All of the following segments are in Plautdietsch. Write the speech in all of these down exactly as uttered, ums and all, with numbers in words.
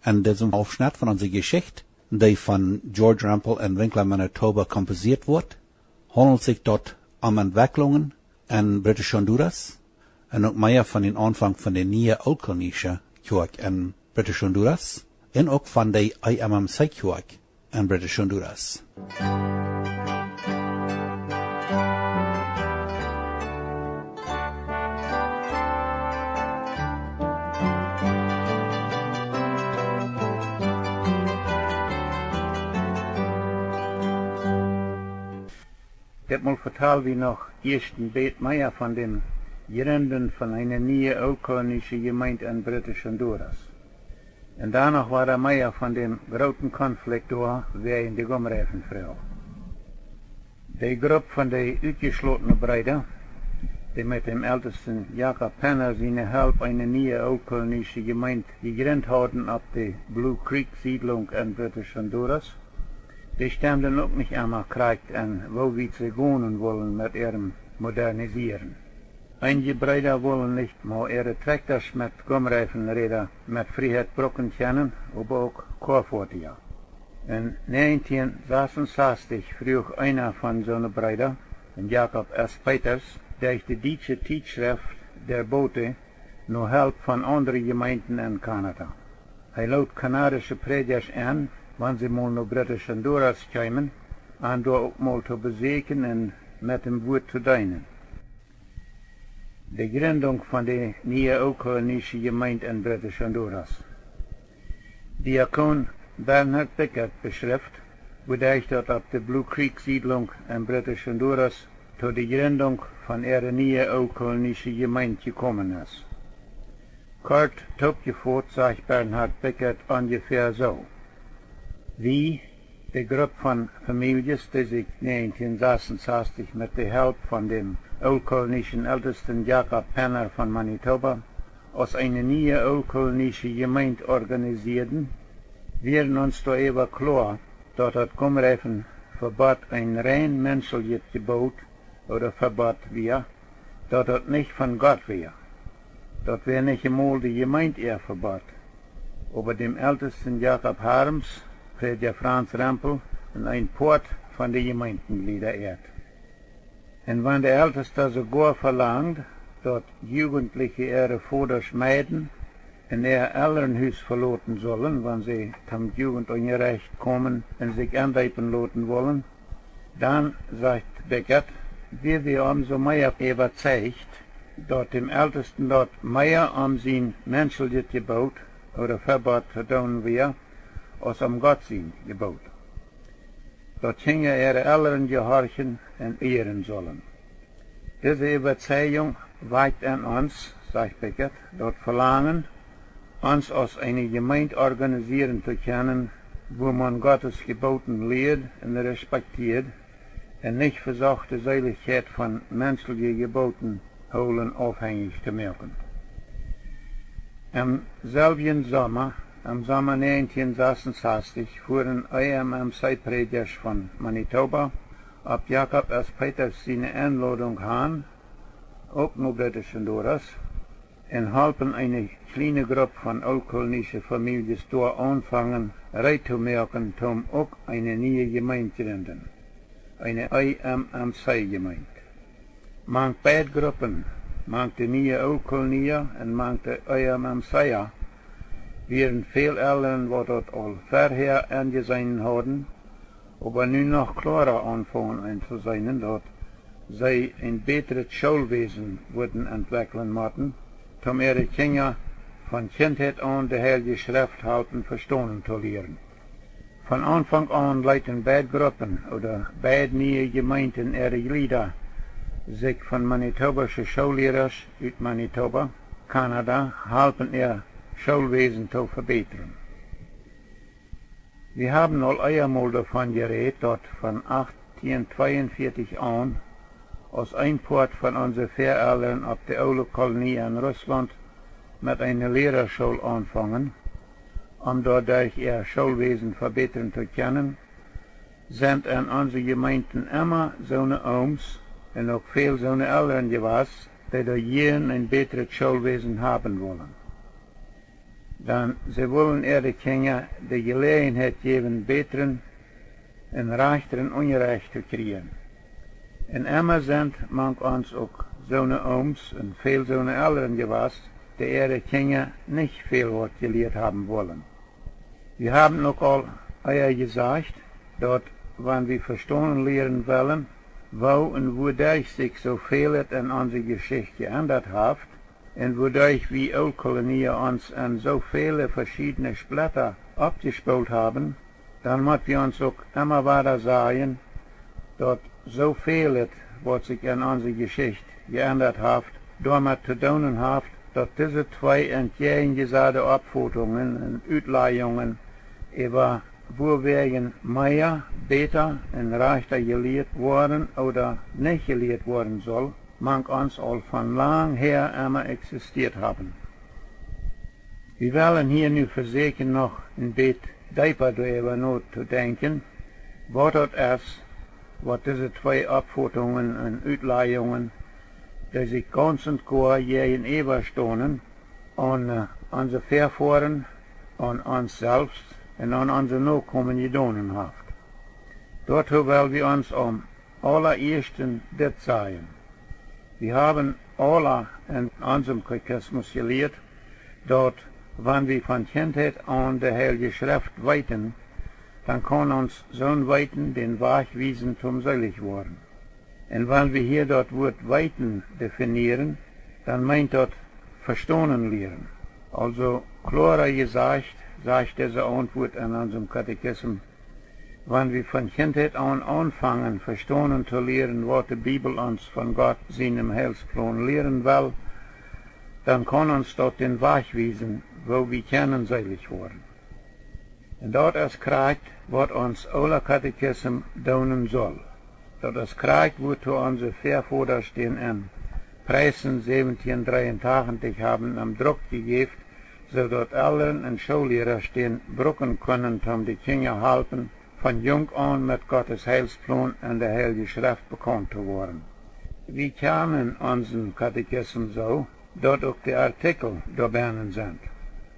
En disem Aufschnett von onse Jeschicht, dee von George Rempel en Winkler, Manitoba komposieet woat, haundelt sikj daut om Entwekjlungen en Britisch Honduras un uk mea von dän Aunfank von de niee ooltkolonische Kjoakj en Britisch Honduras un uk von de E M M C Kjoakj en Britisch Honduras. Ditmol vetal wie noch ieescht een bät mea von däm Jrinden von eene niee ooltkolonische Jemeent en Britisch Honduras. Un dan noch wada mea von däm grooten Konflikt doa wäajen de Gumreifenfroag. De Grupp von de utjeschlotene Breeda, dee met däm Eltesten Jakob Penner siene Help eene niee ooltkolonische Jemeent jejrint hauden opp de Blue Creek Siedlunk en Britisch Honduras, dee stemden uk nich emma krakjt en, woo wiet see gonen wullen met äarem Modernisieren. Eenje Breeda wullen nich mau äare Trakjtasch met Gumreifenräda met Frieheit brucken kjennen, oba uk Koafoatieja. En näajentieen sasunsastich fruach eena von soone Breeda, een Jakob S. Peters, derch de dietsche Tietschreft Der Bote no Help von aundre Jemeenten en Kanada. Hee lood kanadische Prädjasch en, wan see mol no Britisch Honduras kjeemen, an doa uk mol to besäkjen un met däm Wuat to deenen. De Jrindunk von de niee ooltkolonische Jemeent en Britisch Honduras. Diakon Bernhard Bickert beschrift, woo daut opp de Blue Creek Siedlunk en Britisch Honduras to de Jrindunk von äare niee ooltkolonische Jemeent jekomen es. Kort toopjefoot sajcht Bernhard Bickert onjefäa soo: Wie, de Grupp von Famieljes, dee sikj näajentieen sasunsastich met de Help von däm ooltkolonischen Eltesten Jakob Penner von Manitoba aus eene niee ooltkolonische Jemeent organisieeden, wieren ons doaräwa kloa, daut daut Gumreifenvebott een rein menscheljet Jeboot ooda Vebott wia, daut daut nich von Gott wia. Daut wia nich emol de Jemeent äa Vebott, oba däm Eltesten Jakob Harms, Prädja Franz Rempel un een Poat von de Jemeentenjlieda äat. Un wan de Eltesta soogoa velangd, daut Jugentliche äare Vodasch meiden un äa Elrenhus veloten sullen, wan see toom Jugentunjarecht komen un sikj endeepen loten wullen, dan, sajcht Bickert, wia wie omso mea äwazeicht, daut däm Eltesten daut mea om sien menscheljet Jeboot ooda Vebott to doonen wia, aus om Gott sien Jeboot, daut Kjinja äare Elren jehorchen un ieren sullen. Dise Äwazeijunk wajkt en ons, sajcht Bickert, daut Velangen, ons aus eene Jemeent organisieren to kjennen, wua maun Gottes Jebooten lieed un respektieed un nich vesocht, de Seelichkjeit von menschelje Jebooten hoolen aufhenjich to moaken. Em selwjen Somma, em Somma näajentieen sasunsastich, fuaren E M M C Prädjasch von Manitoba opp Jakob S. Peters siene Enlodunk han, uk no Britisch Honduras, un holpen eene kjliene Grupp von ooltkolonische Famieljes doa aunfangen, reed to moaken, toom uk eene niee Jemeent jrinden, eene E M M C Jemeent. Mank beid Gruppen, mank de niee Ooltkolonia un mank de E M M C, wieren väl Elren, waut daut aul verhäa enjeseenen hauden, oba nu noch kloara aunfungen entoseenen, daut see een bätret Schoolwäsen wudden entwekjlen motten, toom äare Kjinja von Kjintheit aun de Heilje Schreft halpen vestonen to lieren. Von Aunfank aun leeten beid Gruppen ooda beid niee Jemeenten äare Jlieda sikj von manitobasche Schoollierasch ut Manitoba, Kanada, halpen äa Schoolwäsen to vebätren. Wie haben aul eemol doavon jerät, daut von achtieen tweeunvieetich aun, aus een Poat von onse Väaelren opp de Oole Kolonie en Russlaunt met eene Lieraschool aunfungen, om doaderch äa Schoolwäsen vebätren to kjennen, sent en onse Jemeenten emma soone Ooms un uk väl soone Elren jewast, dee doa jieren een bätret Schoolwäsen haben wullen. Dan see wullen äare Kjinja de Jeläajenheit jäwen, bätren un rajchtren Unjarecht to kjrieen. Un emma sent mank ons uk soone Ooms un väl soone Elren jewast, dee äare Kjinja nich väl waut jelieet haben wullen. Wie haben uk aul ea jesajcht, daut wan wie vestonen lieren wellen, woo un wuaderch sikj soo välet en onse Jeschicht jeendat haft, un wuaderch wie Ooltkolonia ons en soo väle veschiedne Spletta oppjespoolt haben, dan mott wie ons uk emma wada sajen, daut soo välet waut sikj en onse Jeschicht jeendat haft, doamet to doonen haft, daut dise twee entjäajenjesade Oppfotungen un Utlajungen äwa wuawäajen mea, bäta un rajchta jelieet woaren ooda nich jelieet woaren sull, mank ons aul von lang häa emma eksistieet haben. Wie wellen hia nu vesieekjen noch een bät deepa doaräwa notodenkjen, waut daut es, waut dise twee Oppfotungen un Utlajungen, dee sikj gaunz un goa jäajenäwa stonen, aun onse Väafoaren, aun ons selfst un aun onse Nokomen jedonen haft. Doatoo well wie ons aum aulaieeschten dit sajen: Wie haben aula en onsem Katechismus jelieet, daut wan wie von Kjintheit aun de Heilje Schreft weeten, dan kaun ons soon Weeten dän Wajch wiesen toom seelich woaren. Un wan wie hia daut Wuat weeten definieren, dan meent daut vestonen lieren. Aulsoo kloara jesajcht, sajcht dise Auntwuat en onsem Katechismus: Wan wie von Kjintheit aun aunfangen vestonen to lieren waut de Bibel ons von Gott sienem Heilsplon lieren well, dan kaun ons daut dän Wajch wiesen, woo wie kjennen seelich woaren. Un daut es krakjt waut ons oola Katechismus doonen sull. Daut es krakjt wuatoo onse Väafoaren dän en Preissen säwentieen dreeuntachentich haben em Druck jejäft, soo daut Elren un Schoollierasch dän bruken kunnen toom de Kjinja halpen, von junk aun met Gottes Heilsplon en de Heilje Schreft bekaunt to woaren. Wie kjanen onsen Katechismus soo, daut uk de Artikel doabennen sent.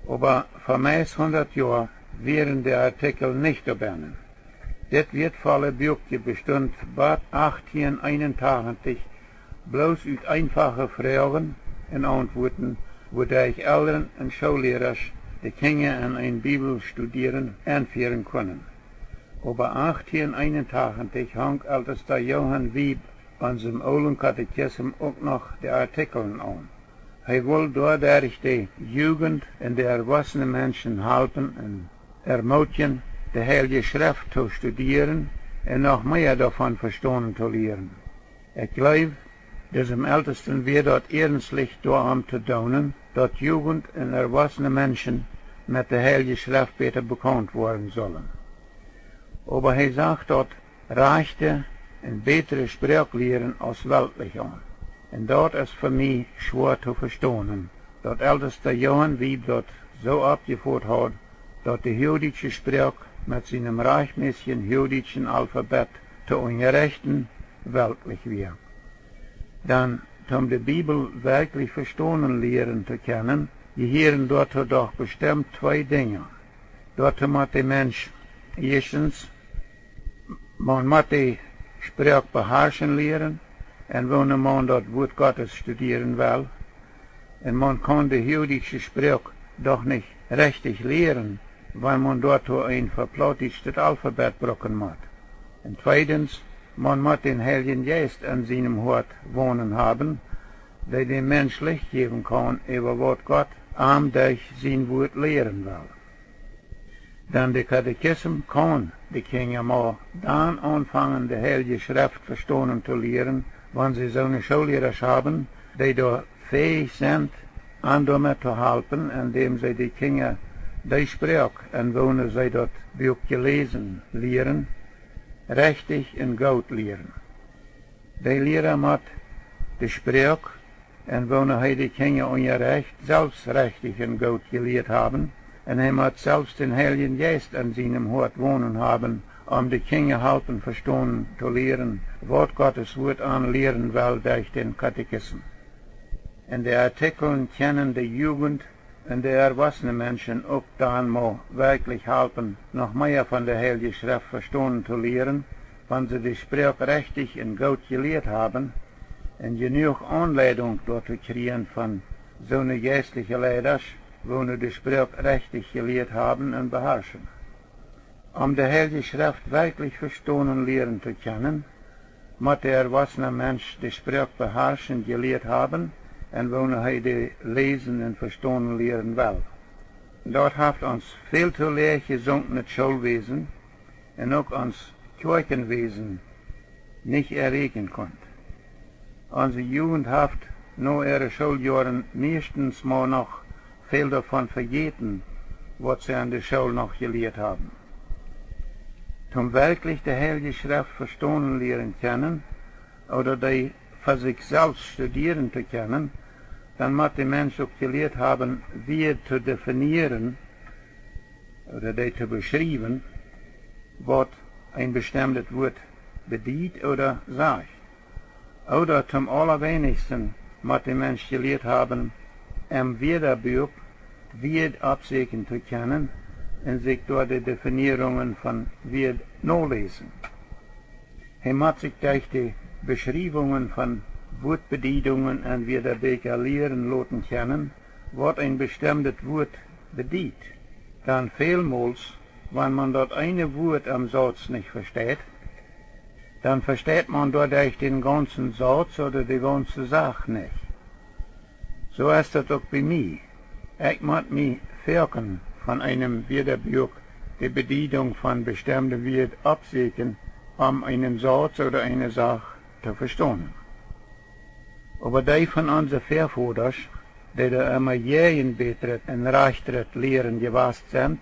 Oba fa meist hundat Joa wieren de Artikel nich doabennen. Dit wieetvolle Buakje bestunt bat achtieen eenuntachentich bloos ut eenfache Froagen un Auntwuaten, wuaderch Elren un Schoollierasch de Kjinja en een Bibelstudieren enfieren kunnen. Oba achtieen eenuntachentich hunk Eltesta Johann Wiebe onsem oolen Katechismus uk noch de Artikjlen aun. Hee wull doaderch de Jugent un de erwossne Menschen halpen un ermootjen, de Heilje Schreft to studieren un noch mea doavon vestonen to lieren. Ekj jleew, disem Eltesten wia daut iernstlich doarom to doonen, daut Jugent un erwossne Menschen met de Heilje Schreft bäta bekaunt woaren sullen. Oba hee sach daut rajchte un bätre Sproak lieren aus weltlich aun. Un daut es fa mie schwoa to vestonen, daut Eltesta Johann Wiebe daut soo oppjefoat haud, daut de huagdietsche Sproak met sienem rajchtmässjen huagdietschen Alfabet to unjarechten weltlich wia. Dan, om de Bibel werkjlich vestonen lieren to kjennen, jehieren doatoo doch bestemt twee Dinja. Doatoo mott de Mensch ieeschtens, maun mott de Sproak beharschen lieren, un woone maun daut Wuat Gottes studieren well, un maun kaun de huagdietsche Sproak doch nich rechtich lieren, wan maun doatoo een veplautdietschtet Alfabet bruken mott. Un tweedens, maun mott dän Heiljen Jeist en sienem Hoat wonen haben, dee däm Mensch Licht jäwen kaun äwa waut Gott am derch sien Wuat lieren well. Dan de Katechismus kaun de Kjinja mau dan aunfangen, de Heilje Schreft vestonen to lieren, wan see soone Schoollierasch haben, dee doa fäich sent, an doamet to halpen, endäm see de Kjinja dee Sproak, en woone see daut Buak jeläsen lieren, rechtich un goot lieren. De Liera mott de Sproak, en woone hee de Kjinja unjarecht, selfst rechtich un goot jelieet haben, un hee mott selfst dän Heiljen Jeist en sienem Hoat wonen haben, om de Kjinja halpen vestonen to lieren, waut Gottes Wuat an lieren well derch dän Katechismus. Un de Artikjlen kjennen de Jugent Un de erwossne Menschen uk dan mau werkjlich halpen, noch mea von de Heilje Schreft vestonen to lieren, wan see de Sproak rechtich un goot jelieet haben, un jenuach Aunleidunk doatoo kjrieen von soone jeistliche Leidasch, woone de Sproak rechtich jelieet haben un beharschen. Om de Heilje Schreft werkjlich vestonen lieren to kjennen, mott de erwossne Mensch de Sproak beharschen jelieet haben, un woone hee de läsen un vestonen lieren well. Daut haft ons väl to läach jesunknet Schoolwäsen un uk ons Kjoakjenwäsen nich erreichen kunt. Onse Jugend haft no äare Schooljoaren mieeschtens mau noch väl doavon vejäten, waut see aun de School noch jelieet haben. Toom werkjlich de Heilje Schreft vestonen lieren kjennen, ooda dee fa sikj selfst studieren to kjennen, dan mott de Mensch uk jelieet haben, woo to definieren, ooda dee to beschriewen, waut een bestemdet Wuat bediet ooda sajcht. Ooda toom aulaweinichsten mott de Mensch jelieet haben, em Wieedbuak Wieed oppsieekjen to kjennen un sikj doa de Definierungen von Wieed noläsen. Hee mott sikj derch de Beschriewungen von Wuatbediedungen un Wieedbieekja lieren loten kjennen, waut een bestemdet Wuat bediet. Dan välmols, wan maun daut eene Wuat em Sauz nich vesteit, dan vesteit maun doaderch dän gaunzen Sauz ooda de gaunze Sach nich. Soo es daut uk bie mie. Ekj mott mie foaken von eenem Wieedbuak de Bediedunk von bestemde Wieed oppsieekjen, om eenen Sauz ooda eene Sach to vestonen. Oba dee von onse Väavodasch, dee doa emma jäajen bätret un rajchtret Lieren jewast sent,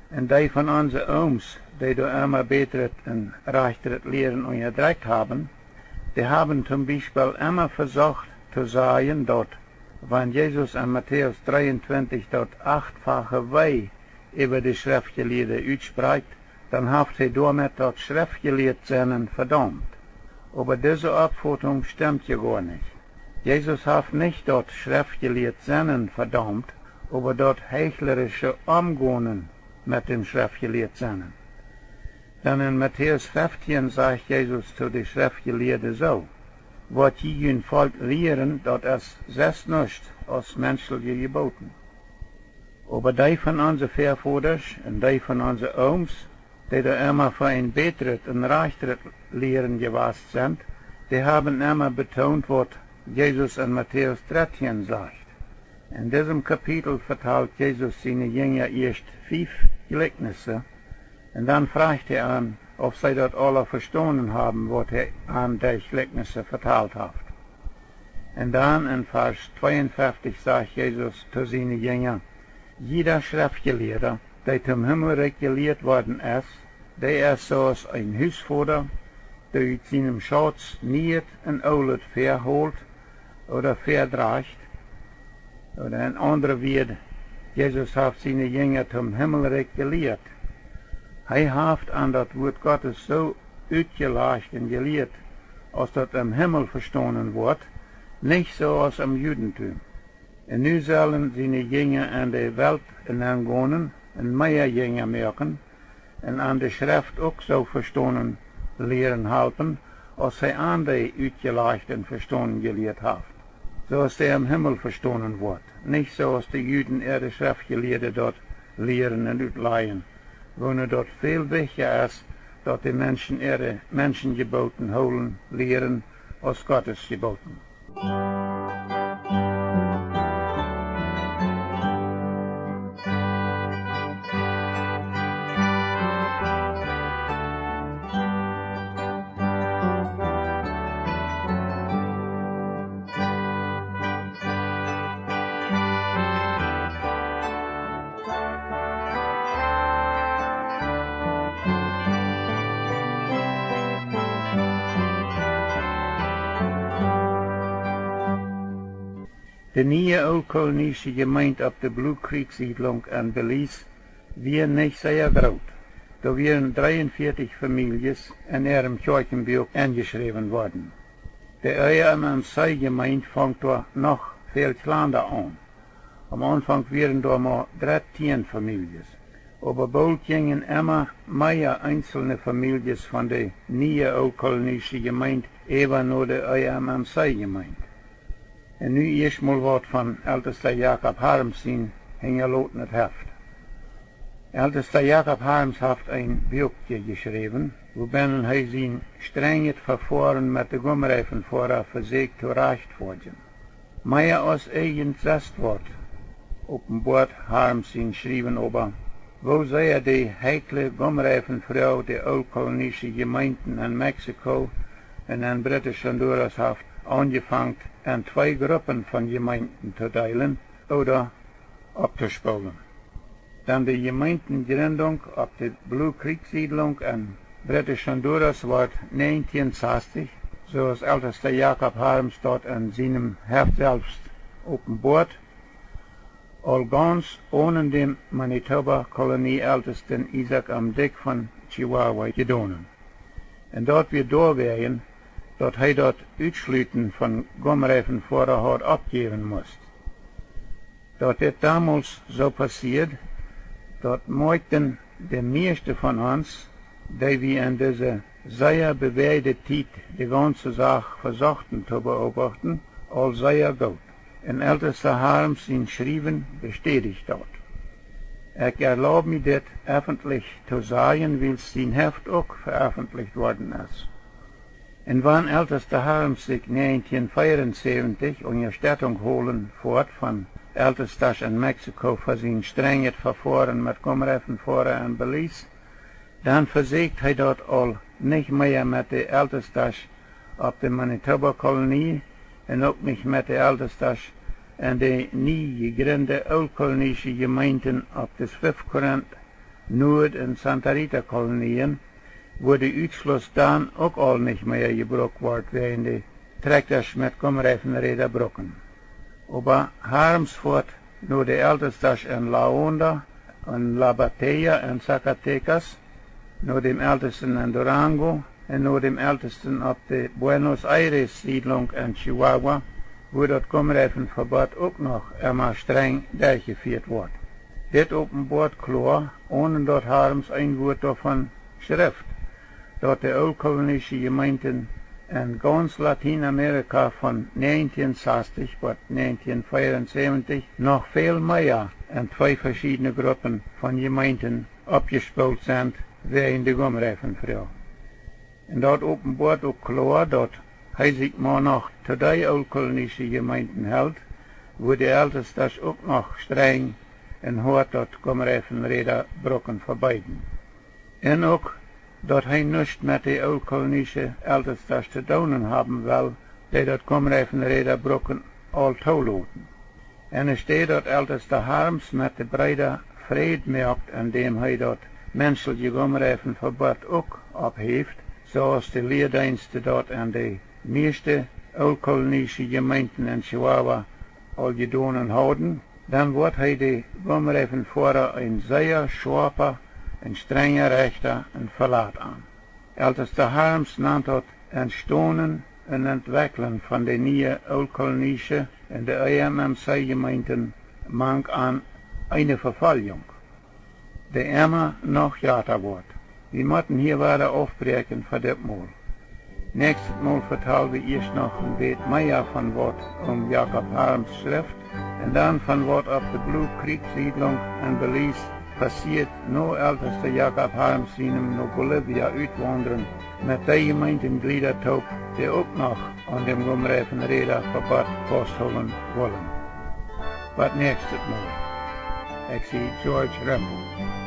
un dee von onse Ooms, dee doa emma bätret un rajchtret Lieren unjadrekjt haben, dee haben toom Biespel emma vesocht to sajen, daut wan Jesus en Matäus dreeuntwintich daut achtfache Wee äwa de Schreftjelieede utsprakjt, dan haft hee doamet daut Schreftjelieet sennen vedaumt. Oba dise Oppfotunk stemt je goa nich. Jesus haft nich daut Schreftjelieet sennen vedaumt, oba daut heichlerische Omgonen met däm Schreftjelieet sennen. Dan en Matäus feftieen sajcht Jesus to de Schreftjelieede soo: Waut jie jun Volkj lieren, daut es sest nuscht aus menschliche Jebooten. Oba dee von onse Väavodasch un dee von onse Ooms, dee doa emma fa een bätret un rajchtret Lieren jewast sent, dee haben emma betoont, waut Jesus en Matäus dartieen sajcht. En disem Kapitel vetalt Jesus siene Jinja ieescht fief Jlikjnisse, un dan frajcht hee an, auf see daut aula vestonen haben, waut hee an de Jlikjnisse vetalt haft. Un dan en Varsch tweeunfeftich sajcht Jesus to siene Jinja: Jieda Schreftjelieeda, dee toom Himmelrikj jelieet worden es, dee es soo aus een Husvoda, dee ut sienem Schauz nieet un oolet väaholt ooda väadrajcht, ooda en aundre Wieed, Jesus haft siene Jinja toom Himmelrikj jelieet. Hee haft an daut Wuat Gottes soo utjelajcht un jelieet, aus daut em Himmel vestonen woat, nich soo aus em Judentum. Un nu sellen siene Jinja en de Welt nengonen un mea Jinja moaken, un an de Schreft uk soo vestonen lieren halpen, aus hee an dee utjelajcht un vestonen jelieet haft, soo aus dee em Himmel vestonen woat, nich soo aus de Juden äare Schreftjelieede daut lieren un utlajen, woone daut väl wichtja es, daut de Menschen äare Menschenjebooten hoolen lieren aus Gottes Jebooten. De niee ooltkolonische Jemeent opp de Blue Creek Siedlunk en Belize wia nich sea groot. Doa wieren dreeunvieetich Famieljes en äarem Kjoakjenbuak enjeschräwen worden. De E M M C Jemeent funk doa noch väl kjlanda aun. Aum Aunfank wieren doa mau dartieen Famieljes, oba boolt jinjen emma mea eenzelne Famieljes von de niee ooltkolonische Jemeent äwa no de E M M C Jemeent. Un nu ieescht mol waut von Eltesta Jakob Harms sien hinjalotnet Heft. Eltesta Jakob Harms haft een Buak jeschräwen, wuabennen hee sien strenjet Vefoaren met de Gumreifenfoara vesieekjt to rajchtfoadjen. Mea aus irjent sest waut openboat Harms sien Schriewen oba, woo sea de heikle Gumreifenfroag de ooltkolonische Jemeenten en Mexiko un en Britisch Honduras haft aunjefangen, en twee Gruppen von Jemeenten to deelen ooda opptospoolen. Dan de Jemeentenjrindunk opp de Blue Creek Siedlunk en Britisch Honduras wort näajentieen sastich, soo aus Eltesta Jakob Harms daut en sienem Heft selfst openboat, aul gauns onen däm Manitoba Kolonie Eltesten Isaak M. Dyck von Chihuahua jedonen. Un daut wia doawäajen, daut hee daut Utschluten von Gumreifenfoara haud oppjäwen musst. Daut dit domols soo passieed, daut moakjten de mieeschte von ons, dee wie en dise sea bewäajde Tiet de gaunze Sach vesochten to beobachten, aul sea goot. Un Eltesta Harms sien Schriewen bestädicht daut. Ekj erlaub mie dit effentlich to sajen, wiels sien Heft uk veeffentlicht worden es. Un wan Eltesta Harms sikj näajentieen veeaunsäwentich Unjastettunk holen foat von Eltestasch en Mexiko fa sien strenjet Vefoaren met Gumreifenfoara en Belize, dan vesieekjt hee daut aul nich mea met de Eltestasch opp de Manitoba Kolonie un uk nich met de Eltestasch en de nie jegrinde ooltkolonische Jemeenten opp de Swift Current, Nuad un Santa Rita Kolonien, wua de Utschluss dan uk aul nich mea jebrukt wort, wäajen de Trakjtasch met Gumreifenräda bruken. Oba Harms foat no de Eltestasch en La Honda un La Batea en Zacatecas, no däm Eltesten en Durango un no däm Eltesten opp de Buenos Aires Siedlunk en Chihuahua, wua daut Gumreifenvebott uk noch emma strenj derchjefieet wort. Dit openboat kloa, onen daut Harms een Wuat doavon schrift, daut de ooltkolonische Jemeenten en gauns Latienamerika von näajentieen sastich bat näajentieen veeaunsäwentich noch väl mea en twee veschiedne Gruppen von Jemeenten oppjespoolt sent wäajen de Gumreifenfroag. Un daut openboat uk kloa, daut hee sikj mau noch to dee ooltkolonische Jemeenten helt, wua de Eltestasch uk noch strenj un hoat daut Gumreifenräda bruken vebeeden. Un uk, daut hee nuscht met de ooltkolonische Eltestasch to doonen haben well, dee daut Gumreifenräda bruken aul tooloten. Enne Städ daut Eltesta Harms met de Breeda Fräd moakt, endäm hee daut menschelje Gumreifenvebott uk opphäft, soo aus de Lieedeenste daut en de mieeschte ooltkolonische Jemeenten en Chihuahua aul jedonen hauden, dan woat hee de Gumreifenfoara een sea schoapa un strenja Rechta un Velat aun. Eltesta Harms nant daut Entstonen un Entwekjlen von de niee ooltkolonische un de E M M C Jemeenten mank aun eene Vefoljunk, dee emma noch jrata woat. Wie motten hia wada aufbräakjen fa dit Mol. Näakjstet Mol vetal wie ieescht noch een bät mea von waut Om Jakob Harms schrift un dan von waut opp de Blue Creek Siedlunk en Belize passieet no Eltesta Jakob Harms sienem no Bolivia utwaundren met dee Jemeentenjlieda toop, dee uk noch aun däm Gumreifenräda Vebott fausthoolen wullen. Bat näakjstet Mol. Ekj sie George Rempel.